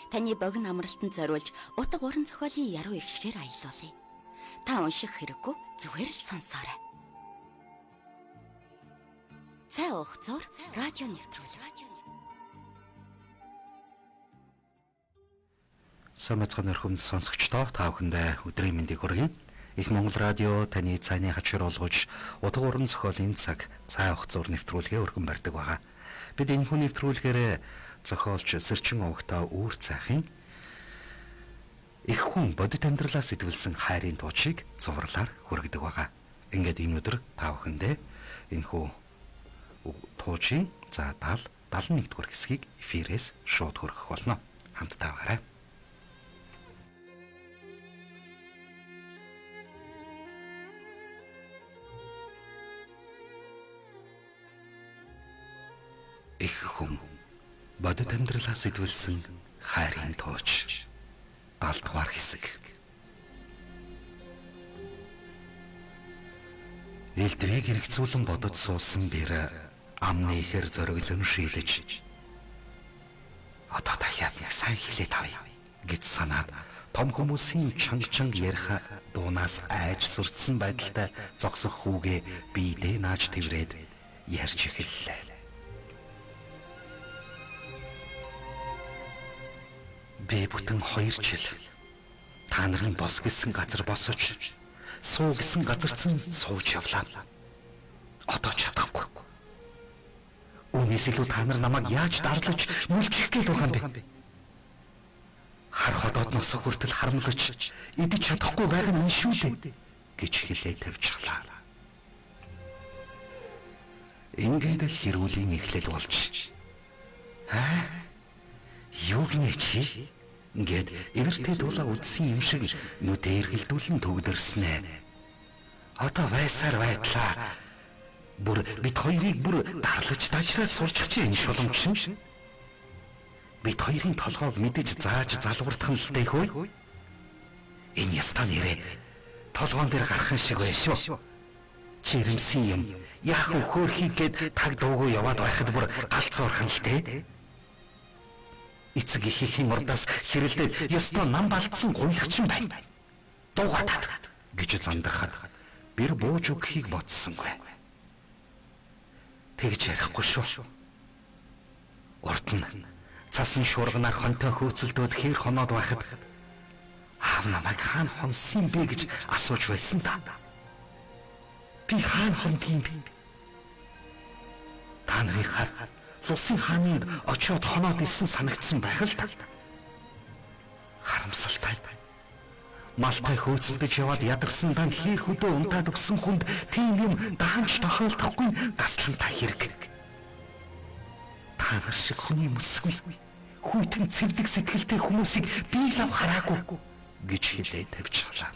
Таны богино амралтанд зориулж утга уран зохиолын яруу эгшгээр аялуулъя. Та унших хэрэггүй, зүгээр л сонсоорой. Цай уух зур радио нэвтрүүлэг. Сайн байцгаана өрхөмд сонсогчдоо, та бүхэндээ өдрийн мэндийг хүргье. Их Монгол радио таны цайны хачир болгож утга уран зохиолын цаг цай уух зур нэвтрүүлгээ өргөн барьдаг байгаа. Бид энэ хүн нэвтрүүлгээрээ зохиолч Сэрчин овогтой үүр цайхын их хүн бодит амьдралаас сэтвэлсэн хайрын туучийг цувралаар хүргэдэг байгаа. Ингээд энэ өдөр та бүхэндээ энэхүү туучийн за 70 71 дугаар хэсгийг эфирээс шууд хүргэх болно. Хамтдаа байгаарай. Их хүн бодит амьдралаас сэтвэлсэн хайрын тууч 70 дугаар хэсэг. Элдвийг хэрэгцүүлэн бодож суусан бэр амны ихэр зориглон шийлэж одоо дахиад нэг сайн хилээд авъя гэж санаад том хүмүүсийн чанга чанга ярих дуунаас айж сүрдсэн байдалтай зогсох хүүгээ биедээ нааж тэврээд ярьж эхэллээ. Би бүтэн 2 жил та нарын бос гэсэн газар босож, суу гэсэн газарцсан сууж явлаа. Одоо чадахгүй. Үүнээс илүү та нар намайг яаж дарлаж мүлжих гээд байгаа юм бэ? Хар ходоодноос хүртэл харамлаж идэж чадахгүй байх нь энэ шүү дээ гэж хэлээ тавьчихлаа. Ингээд л хэрүүлийн эхлэл болж. Аа? Юу гинэ чи? Ингээд эвэртэй дулаа үдсэн юм шиг нүдэ эргэлдүүлэн төгдөрснэ. Одоо байсаар байтлаа. Бүр бид хоёрыг бүр дарлаж дажраа сурчих чи энэ шуламч нь. Бид хоёрын толгойг мэдэж зааж залгуурдах нь л дээ хөөе. Энэ ястаа нэрээ толгоон дээр гарах шиг байна шүү. Чирэмсэн юм. Яах вэ хөөрхий гээд таг дуугүй яваад байхад бүр галзуурах нь л дээ. Эцэг эхийн урдаас хэрэлдээд ёстой нам балдсан гуйлагч байна. Дуугатаад гэж зандрахад бэр бууж өгөхийг бодсонгүй. Тэгж ярихгүй шүү. Урд нь цасан шуурганаар хонтой хөөцөлдөөд хэр хоноод байхад аав намайг хаана хонсон бэ гэж асууж байсан та. Би хаана хондгийн бэ? Та нарын хар лусын хаанд очиод хоноод ирсэн санагдсан байх л та. Харамсалтай. Малтай хөөцөлдөж яваад ядарсан дан хэр хөдөө унтаад өгсөн хүнд тийм юм даанч тохиолдохгүй гаслантай хэрэг. Та нар шиг хүний мөсгүй хүйтэн цэвдэг сэтгэлтэй хүмүүсийг би лав хараагүй гэж хэлээ тавьчихлаа.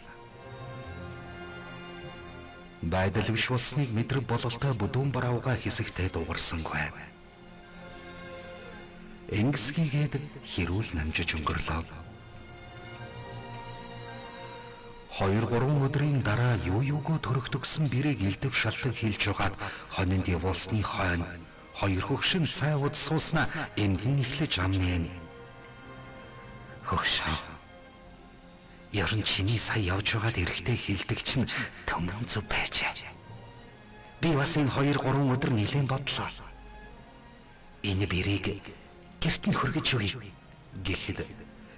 Байдал биш болсныг мэдрэг бололтой бүдүүн баравга хэсэгтээ дуугарсангүй. Ингэсгийгээд хэрүүл намжиж өнгөрлөө. 2-3 өдрийн дараа юу юугүй төрөгтөгсөн бэрийг элдв шалтаг хилж байгаад хонинд явуулсны хойно хоёр хөгшин цай уд сууснаа эмгэн эхлэж амнэ. Хөгшин. Ер нь чиний сая явж байгаад эрэхтэй хилдэг чинь төмөн зүв байжээ. Би бас энэ 2-3 өдөр нэлээд бодлоо. Энэ бэрийг гэрт нь хөргөж өгье гэхэд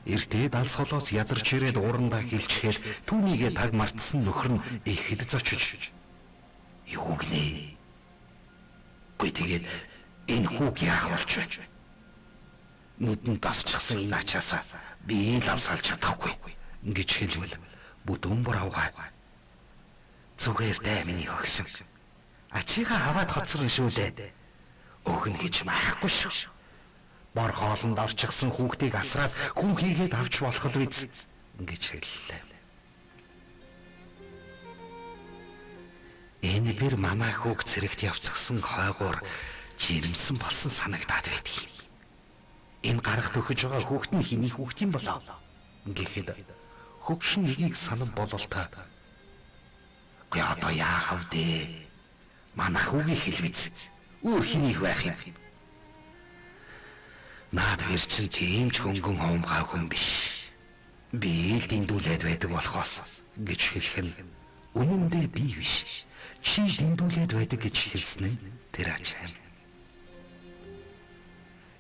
эртээ далс холоос ядарч ирээд уурандаа хилчгээл түүнийгээ таг мартсан нөхөр нь ихэд зочиж. Юу гинэ? Гүй тэгээд энэ хүүг яах болж вэ? Нүдэнд дасчихсан энэ ачаасаа би лав салж чадахгүй гэж хэлвэл бүдүүн буравгаа. Зүгээр дээ миний хөгшин. Ачийгаа аваад хоцорно шүү дээ. Өгнө гэж майхгүй шүү. Бор хоолнд орчихсон хүүхдийг асраад хүн хийгээд авч болох л биз гэж хэллээ. Энэ бэр манай хүүг цэрэгт явчихсан хойгуур жирэмсэн болсон санагдаад байдаг. Энэ гарах төхөж байгаа хүүхд нь хэний хүүхд юм болоо гэхэд хөгшин нэгийг санав бололтой. Гүй одоо яах вэ дээ? Манай хүүгийн хэлвэз. Өөр хэнийх байх юм. Наад бэр чинь тийм ч хөнгөн хумгаа хүн биш. Би л дэндүүлээд байдаг болохоос гэж хэлэх нь үнэндээ би биш. Чи дэндүүлээд байдаг гэж хэлсэн нь тэр ачаа.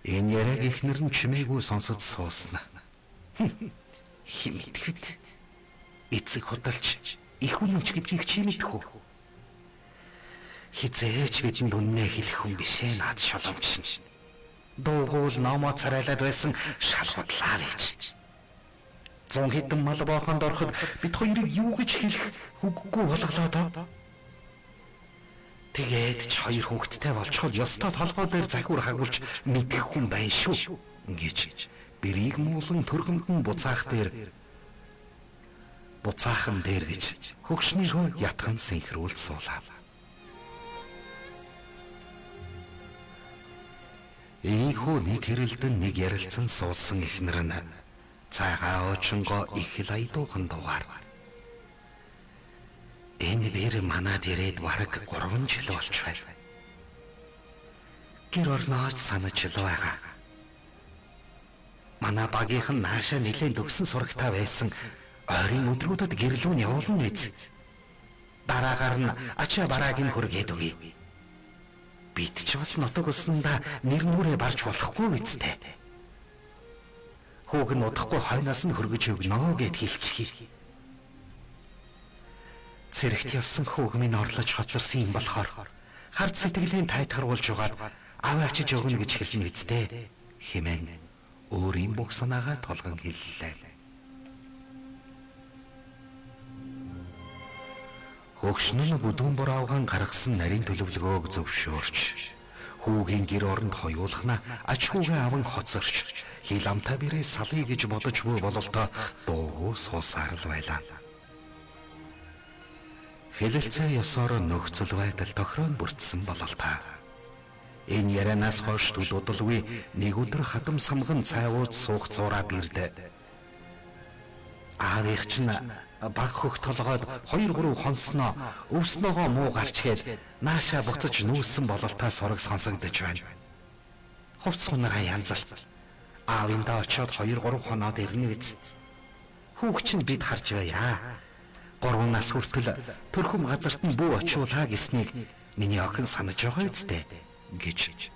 Энэ яриаг эхнэр нь чимээгүй сонсож сууснаа. Химтгэд. Эцэг худалч их үнэнч гэдгийг чи мэдэх үү? Хизээч бидэнд үннээ хэлэх хүн биш ээ наад шоломч. Дуугуул номоо царайлаад байсан шалгуудлаа байж. 100 хэдэн мал боохонд ороход бид хоёрыг юу гэж хэлэх үггүй болголоо доо. Тэгээд ч хоёр хүүхэдтэй болчиход ёстой толгой дээр захиур хагуулж мэдэх хүн байна шүү гэж бэрийг муулан төргөмд нь буцаах дээр буцаахан дээр гэж хөгшнийхөө ятхан синхруулж суулаа. Ийхүү нэг хэрэлдэн нэг ярилцсан суусан эхнэр нь цайгаа оочингоо их л айдуухан дугаар. Энэ бэр манад ирээд бараг 3 жил болж байна. Гэр орнооч санаж л байгаа. Манай багийнхан нааша нэлээд төгсөн сурагтай байсан. Ойрын өдрүүдэд гэрлүү нь явуулна биз. Дараагаар нь ачаа барааг нь хүргээд өгье. Бид ч бас нутаг усандаа нэр нүрээ барж болохгүй биз дээ. Хүүг нь удахгүй хойноос нь хөргөж өгнө гэд хэлчихье. Цэрэгт явсан хүүг минь орлож хоцорсон юм болохоор хард сэтгэлийн тайтгаруулж угаад аваа ачиж өгнө гэж хэлнэ биз дээ хэмээн өөрийн бүх санаагаа толгон хэллээ. Хөгшин нь бүдүүн бураавгаан гаргасан нарийн төлөвлөгөөг зөвшөөрч хүүгийн гэр оронд хоёулахна ач хүүгээ аван хоцорч хил амтай бэрээ салъя гэж бодож буй бололтоо дуугүй суусаар л байлаа. Хэлэлцээ ёсоор нөхцөл байдал тохирон бүрдсэн бололтоо. Энэ ярианаас хойш төд удалгүй нэг өдөр хадам самган цай ууж суух зураа бирдэ. Аавынх чинь баг хөх толгойд 2 3 хонсноо өвснөөгөө муу гарч гээл нааша буцаж нүүсэн бололтоо сураг сонсогдож байна. Хувц сунараа янзал. Аавындаа очиод 2 3 хоноод ирнэ биз. Хүүх чинь бид харж байя. 3 нас хүртэл төрхөм газарт нь бүү очиулаа гэснийг миний охин санаж байгаа үсттэй гэж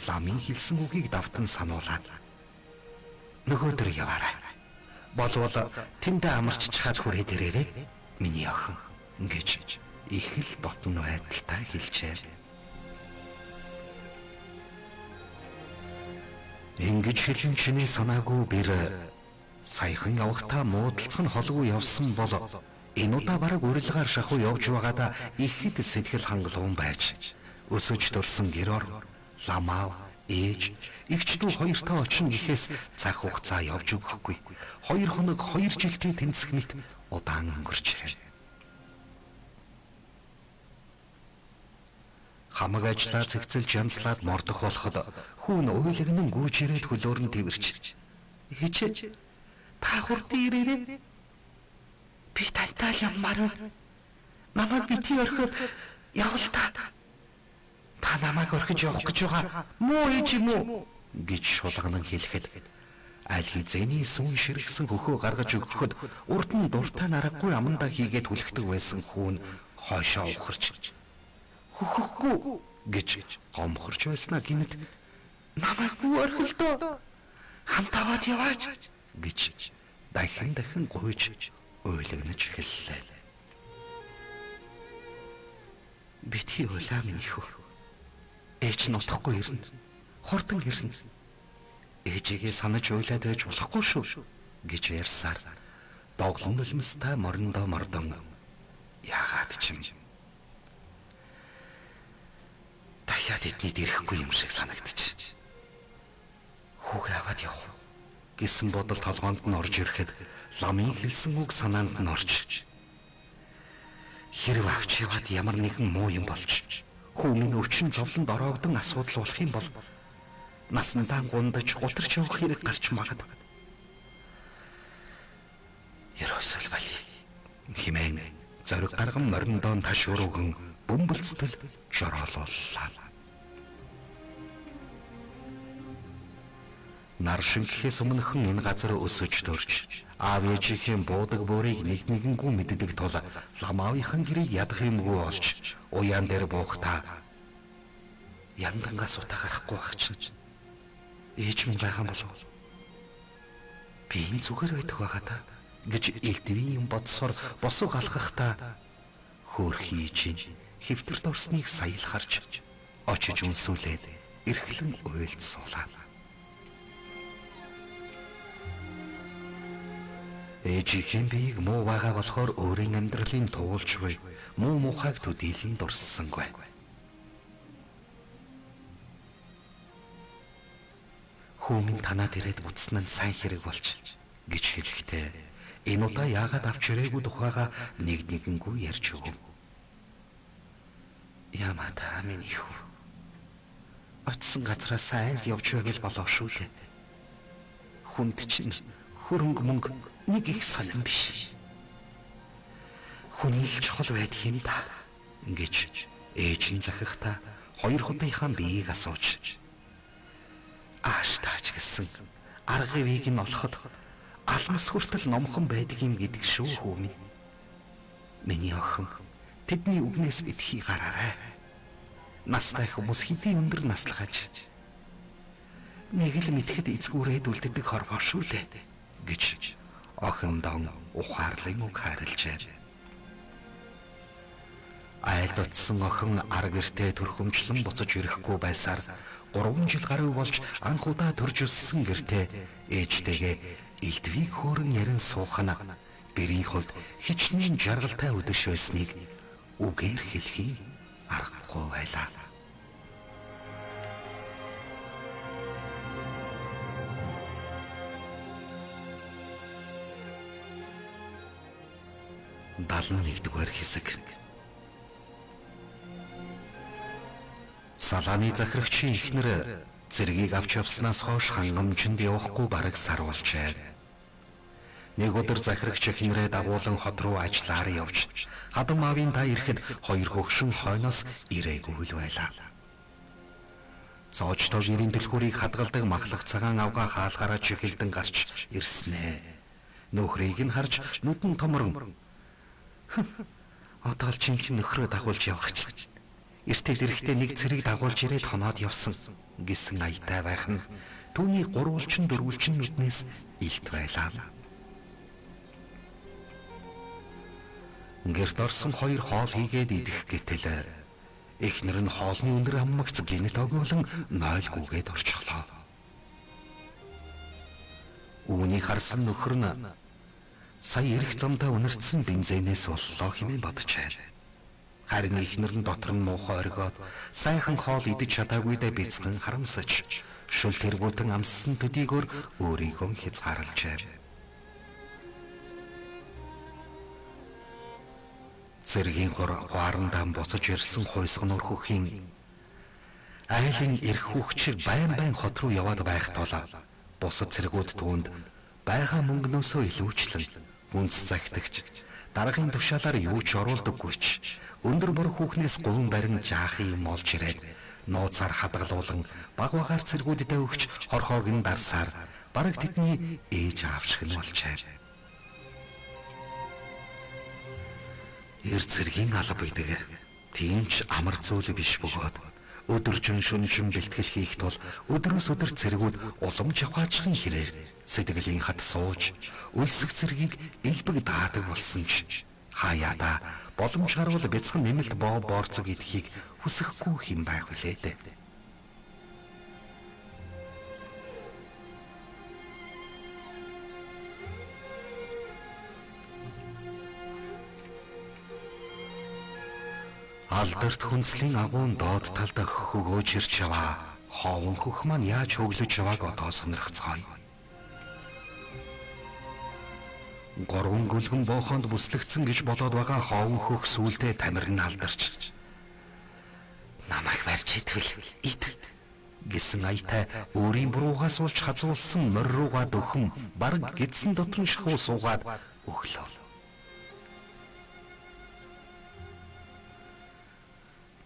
ламын хэлсэн үгийг давтан сануулад нөгөөдөр яваарай. Болвол тэндээ амарч чахаад хүрээд ирээрэй миний охин гэж их л дотн байдалтай хэлжээ. Ингэж хэлэн чиний санаагүй бэр саяхан явхдаа муудалцах нь холгүй явсан бол энэ удаа бараг урилгаар шахуу явж байгаадаа ихэд сэтгэл хангалуун байж өсөж төрсөн гэр ор ламаа ээж эгч дүү хоёртоо очин гэхээс цаг хугацаа явж өгөхгүй. 2 хоног 2 жилтэй тэнцэх мэт удаан өнгөрчээ. Хамаг ажлаа цэгцэлж янзлаад мордох болоход хүүн уйлагнан гүйж ирээд хөлөөр нь тэрч. Хичээ та хурдан ирээрэй. Би тантай л явмаар байна. Намайг бити орхиод явал та. Та намайг орхиж явах гэж байгаа муу ээж юм уу гэж шулганан хэлэхэд аль хэзээний сүүн ширгсэн хөхөө гаргаж өгөхөд урд нь дуртай наргагүй амандаа хийгээд хүлхдэг байсан хүүн хойшоо ухарч хөхөхгүй гэж гомхорч байснаа гинэт намайг бүү орхилдоо хамт аваад яваач гэж дахин дахин гуйж уйлагнаж эхэллээ. Битгий уйлаа минь ихүү. Ээж нь утахгүй ирнэ. Хурдан ирнэ. Ээжигээ санаж уйлаад байж болохгүй шүү гэж ярьсаар доглон нулимстай морондоо мордон яагаад ч юм дахиад эднийд ирэхгүй юм шиг санагдчих. Хүүгээ аваад явах уу гэсэн бодол толгоонд нь орж ирэхэд ламын хэлсэн үг санаанд нь орж хэрв авч яваад ямар нэгэн муу юм болж хүү минь өвчин зовлонд ороогдон асуудал болох юм бол наснадаа гундаж гутарч явах хэрэг гарч магад. Ерөөсөл бали хэмээн зориг гарган мориндоо таш өрөөгөн бөмбөлцтөл жороолууллаа. Нар шингэхээс өмнөхөн энэ газар өсөж төрж аав ээжийнхээ буудаг буурыг нэг нэгэнгүү мэддэг тул ламаавынхан гэрийг ядах юмгүй болж уяан дээр буухтаа яндангаас утаа гарахгүй байх чинь ээж минь байгаа болов би энэ зүгээр байдаг байгаа та гэж элдвийн юм бодсоор босог алхахдаа хөөрхий чинь хэвтэрт орсныг сая л харж очиж үнсүүлээд эрхлэн уйлд суулаа. Ээжийнхээ биеийг муу байгаа болохоор өөрийн амьдралын туулж буй муу мухайг төдийлөн дурссангүй. Хүү минь танаад ирээд буцсан нь сайн хэрэг болж гэж хэлэхдээ энэ удаа яагаад авч ирээгүй тухайга нэг нэгэнгүй ярьж өгөв. Ямаа та минь их хүү. Очсон газраас айлд явж байвал болов шүү дээ. Хүнд чинь хөрөнгө мөнгө нэг их сонин биш. Хүн л чухал байдаг юм да. Ингэж ээж нь захихта хоёр хотынхаа биеийг асууж ааш таач гэсэн аргын вийг нь олоход алмас хүртэл номхон байдаг юм гэдэг шүү хүү минь. Миний охин тэдний үгнээс битгий гараарай. Настай хүмүүс хэдий өндөр наслахаж нэг л мэтгэд эзгүүрээд үлддэг хорвоо шүү дээ гэж охиндоо ухаарлын үг хайрлжээ. Айлд очсон охин ар гэртээ төрхөмжлөн буцаж ирэхгүй байсаар 3 жил гаруй болж анх удаа төрж өссөн гэртээ ээжтэйгээ элдвийг хөөрөн ярин суух нь бэрийн хувьд хичнээн жаргалтай үдэш байсныг үгээр хэлхийн аргагүй байлаа. Далан нэгдүгээр хэсэг. Салааны захирагчийн эхнэр цэргийг авч явснаас хойш хангамжинд явахгүй бараг сар болжээ. Нэг өдөр захирагч эхнэрээ дагуулan хот руу ажиллаар явж хадам аавын та ирэхэд хоёр хөгшин хойноос ирээгүй л байлаа. Зоочтой гэрийн түлхүүрийг хадгалдаг махлах цагаан авгаа хаалгараа чихэлдэн гарч ирснэ. Нөхрийг нь харж нүдэн томрон одоо л жинхэнэ нөхрөө дагуулж явах чинь. Эртэл эрэхтэй нэг цэрэг дагуулж ирээд хоноод явсан гэсэн аятай байх нь түүний гурвалжин дөрвөлжин нүднээс илт байлаа. Гэрт орсон хоёр хоол хийгээд идэх гэтэл эхнэр нь хоолны өндөр аммагц гинэт огоолон нойлгүйгээд орчихлоо. Үүнийг харсан нөхөр нь сая ирэх замдаа үнэртсэн бензинээс боллоо хэмээн боджээ. Харин эхнэр нь дотор нь муухай оргиод сайхан хоол идэж чадаагүйдээ бяцхан харамсаж шүл тэргүүтэн амссан төдийгөөр өөрийгөө хязгаарлажээ. Цэргийн хур хуарандаа босож ирсэн хуйсгнуур хөхийн айлын эрх хүүхчиг байн байн хот руу яваад байх тул бусад цэргүүд түүнд байгаа мөнгнөөсөө илүүчлэн хүнс загтагч даргын тушаалаар юу ч оруулдаггүй ч өндөр бор хүүхнээс гуван барин жаахын юм олж ирээд нууцаар хадгалуулан баг багаар цэргүүддээ өгч хорхоог нь дарсаар бараг тэдний ээж аав шиг нь болжээ. Эр цэргийн алба гэдэг тийм ч амар зүйл биш бөгөөд өдөржин шөнөжин бэлтгэл хийх тул өдрөөс өдөр цэргүүд улам жавхаачихын хэрээр сэтгэлийн хат сууж өлсөх цэргийг элбэг даадаг болсон ч хаяада боломж гарвал бяцхан нэмэлт боо боорцог идэхийг хүсэхгүй хэм байх үлээ дээ. Алдарт хүнслийн агуун доод талд хөгөөж ирж яваа. Ховон хөх маань яаж хөглөж явааг одоо сонирхцгооё. Гурван гүлгэн боохонд бүслэгдсэн гэж бодоод байгаа ховон хөх сүулдэ тамирн алдарч намайг барьж итгэл ит гэсэн аятай өөрийн буруугаас улж хазуулсан морь руугаа дөхөн бараг гидсэн дотор нь шахуу суугаад өглөө.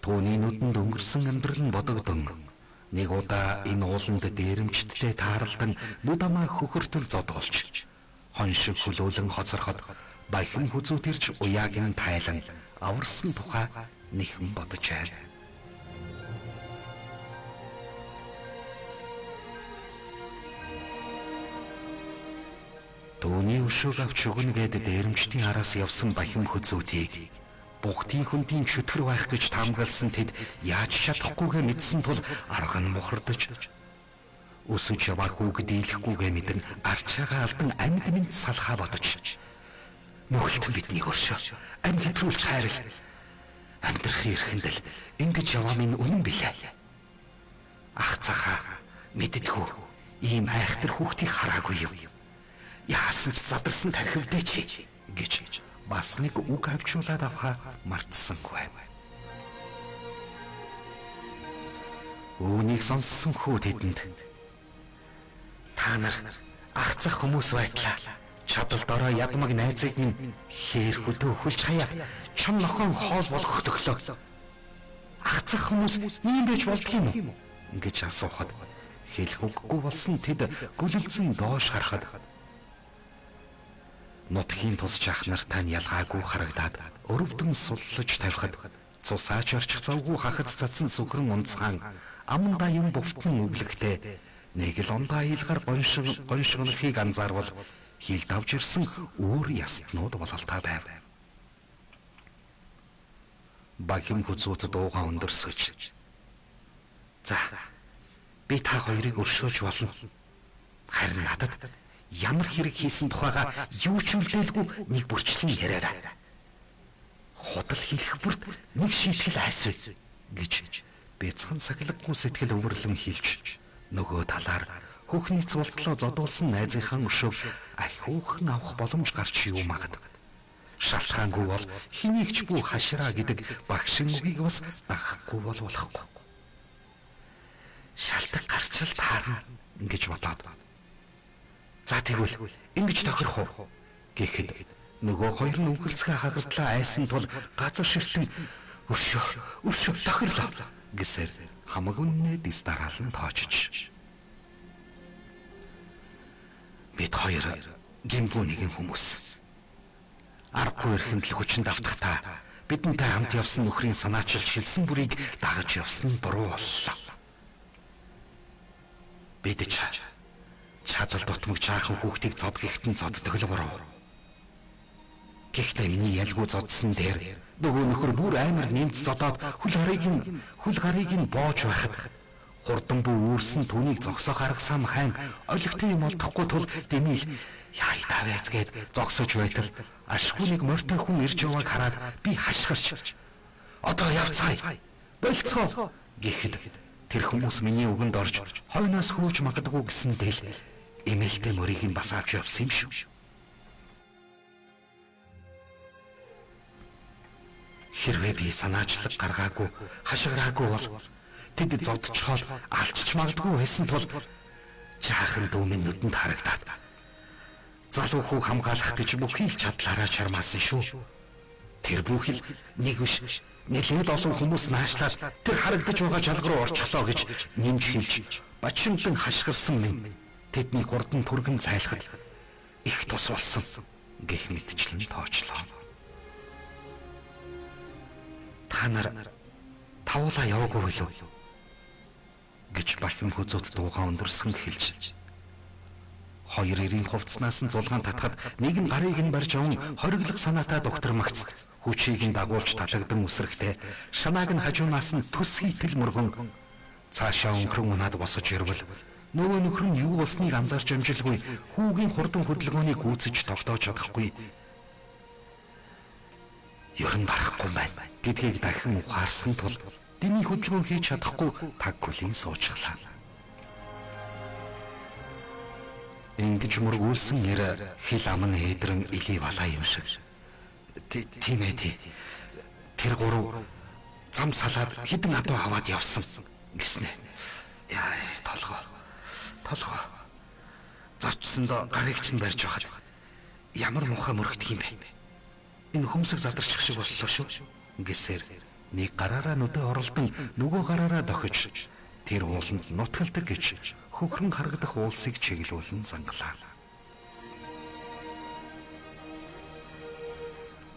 Түүний нүдэнд өнгөрсөн амьдрал нь бодогдон Нэг удаа энэ ууланд дээрэмчдтэй тааралдан нүд амаа хөхөртөл зодголж хон шиг хөлөөлөн хоцорход бахин хүзүүт ирж уяаг нь тайлан аварсан тухай нэхэн боджээ. Түүний өшөөг авч өгнө гээд дээрэмчдийн араас явсан бахин хүзүүтийг бугтын хүндийн чөтгөр байх гэж таамагласан тэд яаж чадахгүйгээ мэдсэн тул арга нь мухардаж өсөж яваа хүүг дийлэхгүйгээ мэдэн арчаагаа алдан амьд минь салхаа бодож нүгэлтэн биднийг өршөө, амь хэтрүүлж хайрл, амьдрахын эрхэнд л ингэж яваа минь үнэн билээ. Ах цахаа мэддэггүй ийм айхтар хүүхдийг хараагүй юм. Яасан ч задарсан тархивдээ чи гэж бас нэг үг авчуулаад авхаа мартсангүй. Үүнийг сонссон хүү тэдэнд та нар ах цах хүмүүс байтлаа. Чадал дорой ядмаг найзыг нь хээр хөдөө хөлж хаяад чам нохоон хоол болгох төглөө. Ах цах хүмүүс ийм байж болдго юм уу гэж асуухад хэлэх үггүй болсон тэд гүлэлзэн доош харахад нутгийн тусч ах нартай нь ялгаагүй харагдаад өрөвдөн суллаж тавихад цусаач орчих завгүй хахад цацсан сүхрэн унцгаан амандаа юм бувтан өглөгтэй нэг л ондаа ийлгар гоншгонхийг анзаарвал хилд авч ирсэн өөр ястнууд бололтой байв. Бахим хүзүүт дуугаа өндөрсөж за би та хоёрыг өршөөж болно. Харин надад ямар хэрэг хийсэн тухайга юу ч үлдээлгүй нэг бүрчлэн яриарай. Худал хэлэх бүрт нэг шийтгэл айсвэ гэж бяцхан сахилгагүй сэтгэл өвөрлөн хэлж нөгөө талаар хөхний цултлоо зодуулсан найзынхаа өшөөг ахиухан авах боломж гарч юу магад. Шалтгаангүй бол хэнийг ч бүү хашраа гэдэг багшин үгийг бас дагахгүй бол болохгүй. Шалтгаан гарч л таарна гэж бодоод. За тэгвэл ингэж тохирох уу гэхэд нөгөө хоёр нь үнхэлцгээ хагартлаа айсан тул газар ширтэн өршөө өршөө тохирлоо гэсээр хамаг үннээ дис дараалан тоочж. Бид хоёр гимгүү нэгэн хүмүүс. Аргагүй эрхэнд л хүчинд автахтаа бидэнтэй хамт явсан нөхрийн санаачилж хэлсэн бүрийг дагаж явсан нь буруу боллоо. Бид ч чадал дутмаг жаахан хүүхдийг зод гихтэн зоддог л буруу. Гэхдээ миний ялгүй зодсон дээр нөгөө нөхөр бүр амар нэмж зодоод хөл гарыг нь боож байхад хурдан бүү үүрсэн түүнийг зогсоох арга сам хайн олигтой юм олдохгүй тул дэмийл яа тавиац гээд зогсож байтал ашгүй нэг морьтой хүн ирж явааг хараад би хашгирч одоо явцгаая болцгоо гэхэд тэр хүмүүс миний үгэнд орж хойноос хөөж магадгүй гэсэн тэл эмээлтэй мөрийг нь бас авч явсан юм шүү. Хэрвээ би санаачлаг гаргаагүй хашгираагүй бол тэд зодчхоод алчч магадгүй байсан тул жаахан дүү минь нүдэнд харагдаад залуу хүүг хамгаалах гэж бүхий л чадлаараа чармаасан шүү. Тэр бүхэл нэг биш нэлээд олон хүмүүс наашлаад тэр харагдаж байгаа чалга руу орчихлоо гэж нэмж хэлж бачимдан хашгирсан минь тэдний хурдан түргэн цайлахад их тус болсон гэх мэтчлэн тоочлоо. Та нар тавуулаа яваагүй билүү гэж бахим хүзүүт дуугаа өндөрсөн хэлж хоёр эрийн хувцснаас нь зулгаан татхад нэг нь гарыг нь барьж аван хориглох санаатай доктор магц хүчийг нь дагуулж талагдан үсрэхтэй шанааг нь хажуунаас нь төс хийтэл мөргөн цаашаа өнгөрөн унаад босож ирвэл нөгөө нөхөр нь юу болсныг анзаарч амжилгүй хүүгийн хурдан хөдөлгөөнийг гүйцэж тогтоож чадахгүй ер нь барахгүй байна гэдгийг дахин ухаарсан тул дэмий хөдөлгөөн хийж чадахгүй таг гүлийн суучглаа. Ингэж мөргүүлсэн нэр хил ам нь эдрэн илий балаа юм шиг. Тийм ээ тий. Тэр гурав зам салаад хідэн адуу аваад явсан гэснэ. Яа толгоо. Толгоо. Зочсондоо гарыг чинь барьж байхад ямар муухай мөрөгдөх юм бэ? Энэ хөмсөг задарчих шиг боллоо шүү гэсээр нэг гараараа нүдэ оролдон нөгөө гараараа дохиж Тэр ууланд нутгалдаг гэж хөхрөн харагдах уулсыг чиглүүлэн зангалаа.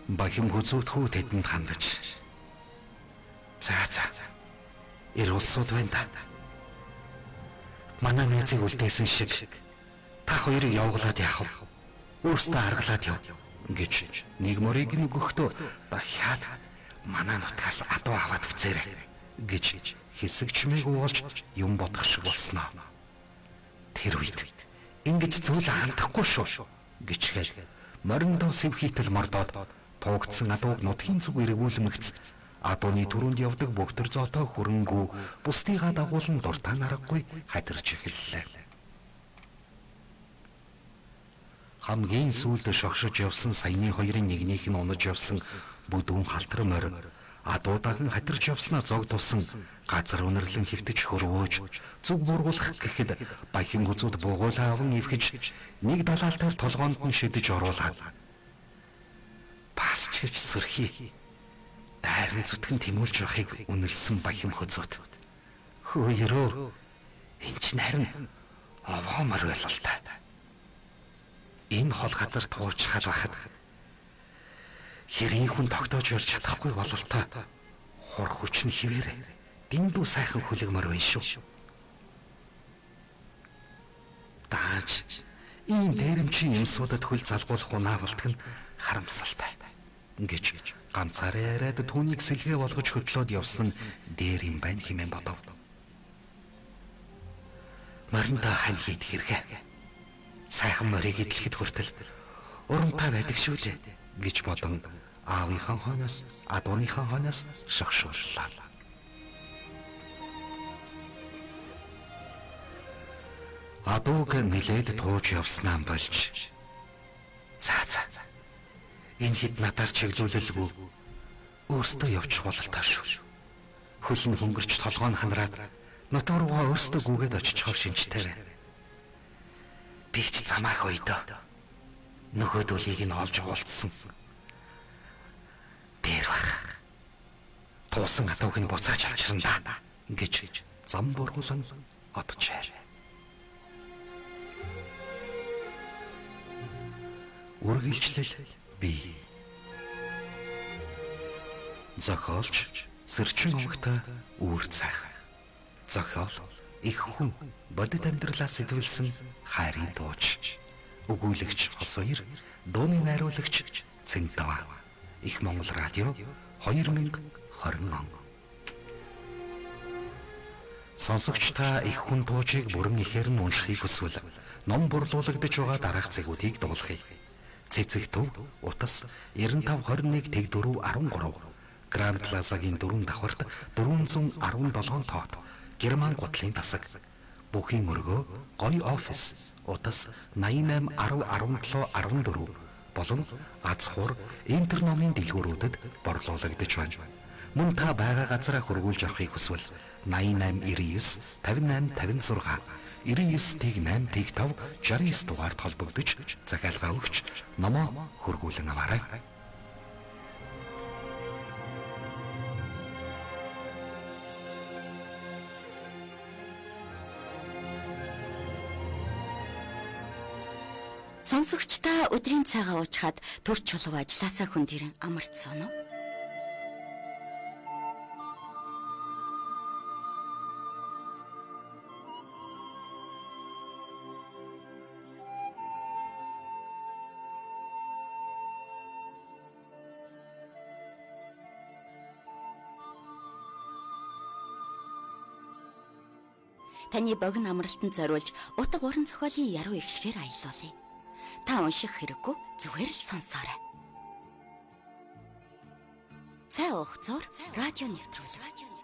Бахим хүзүүтхүү тэдэнд хандаж "За за. Эр улсууд байна да. Манай найзыг үлдээсэн шиг та хоёрыг явуулаад яах вэ? Өөртөө аргалаад яв" гэж нэг морийг нөгөхдөө дахиад манай нутгаас адуу аваад үцээрэй гэж хэсэг чимээг уулж юм бодох шиг болсноо. Тэр үед ингэж зүйл хандахгүй шүү гэчгээл мориндоо сэвхийтэл мордоод туугдсан адууг нутгийн зүг эргүүлмэгц адууны түрүүнд явдаг бүх төр зотой хөрөнгөө бусдыгаа дагуулan дуртай наргагүй хадирч эхэллээ. Хамгийн сүүлд шогшож явсан саяны хоёрын нэгнийх нь унаж явсан бүдүүн халтар морь адуудахан хатирч явснаар зог тусан газар үнэрлэн хөвтөж хөрвөөж зүг бургуулах гэхэд баян хүзүүд буугуулаа аван эвхэж нэг далаалтаар толгоонд нь шидэж оруулаад бас ч гэж сүрхий дайран зүтгэн тэмүүлж байхыг үнэлсэн баян хүзүүд хөө ерөө эн чинь харин овгоо морь байлаа та. Энэ хол газар туучхал байхад хэрийн хүн тогтоож ярьж чадахгүй бололтой хур хүч нь хിവэр дэндүү сайхан хүлэг мор байна шүү. Дааж ийм дээрэмчийн юмсуудад хөл залгуулах унаа болтг нь харамсалтай гэж ганцаараа яриад түүнийг сэлгээ болгож хөдлөөд явсан нь дээр юм байна хэмээн бодов. Мориндоо хань хийд хэрэгэ. Сайхан морийг идэлхэд хүртэл урамтай байдаг шүү дээ гэж бодон аавынхаа хойноос адууныхаа хойноос шогшууллаа. Адууг нилээд тууж явснаа болж за за энэ хэд надаар чиглүүлэлгүй өөртөө явчих бололтой шүү. Хөл нь хөнгөрч толгой нь ханраад нутаг руугаа өөртөө гүгээд очихоор шинжтэй байна. Би ч замаах ойдоо нөгөөдөлийг нь олж уулзсан. Дээр бах. Туусан адууг нь буцааж авчирна да гэж зам бургуулan оджээ. Үргэлжлэл бий. Зохиолч Сэрчин овогтой үүр цайхан. Зохиол их хүн бодит амьдралаас сэтвэлсэн хайрын дууч. Өгүүлэгч Хос Хоёр, дууны найруулагч Цэнтава. Их Монгол радио 2020 он. Сонсогч та их хүн дуучийг бүрэн ихээр нь уншихыг хүсвэл ном борлуулагдаж байгаа дараах цэгүүдийг дуулахыг. Цэцэг төв утас 95 21 04 13 Гранд Плазагийн 4 давхарт 417 тоот Герман гутлын тасаг. Бүхийн өргөө гоё офис утас 88 10 17 14 болон аз хур Интер номын дэлгүүрүүдэд борлуулагдаж байна. Мөн та байгаа газараа хөргүүлж авахыг хүсвэл 88 99 58 56 99 8 5 69 дугаард холбогдож захиалга өгч номоо хөргүүлэн аваарай. Сонсогч та өдрийн цагаа уучхад төр чулуу ажилласаа хүн дэрэн амарцсан уу? Таны богино амралтанд зориулж утга уран зохиолын яруу эгшгээр аялуулъя. Та унших хэрэггүй зүгээр л сонсоорой. Цай уух зур радио нэвтрүүлэг.